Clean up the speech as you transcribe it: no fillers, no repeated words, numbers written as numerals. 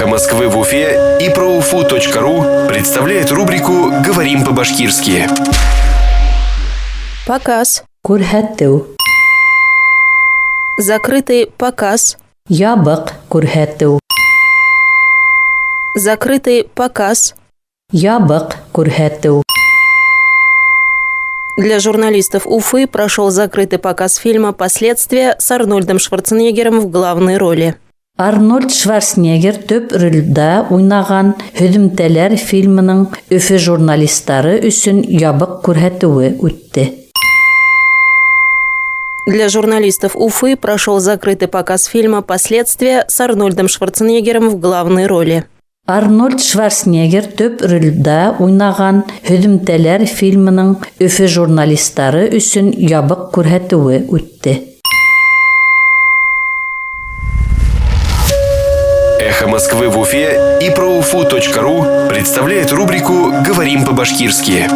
Эхо Москвы в Уфе и проуфу.ру представляет рубрику «Говорим по-башкирски». Показ. Күрһәтеү. Закрытый показ. Ябыҡ күрһәтеү. Закрытый показ. Ябыҡ күрһәтеү. Для журналистов Уфы прошел закрытый показ фильма «Последствия» с Арнольдом Шварценеггером в главной роли. Арнольд Шварценеггер төп ролдә уйнаған «Һөҙөмтәләр» фильмының Өфө журналистары өсөн ябыҡ күрһәтеүе үтте. Для журналистов Уфы прошел закрытый показ фильма «Последствия» с Арнольдом Шварценеггером в главной роли. Арнольд Шварценеггер төп ролдә уйнаған «Һөҙөмтәләр» фильмының Өфө журналистары өсөн ябыҡ күрһәтеүе үтте. Эхо Москвы в Уфе и проуфу.ру представляет рубрику «Говорим по-башкирски».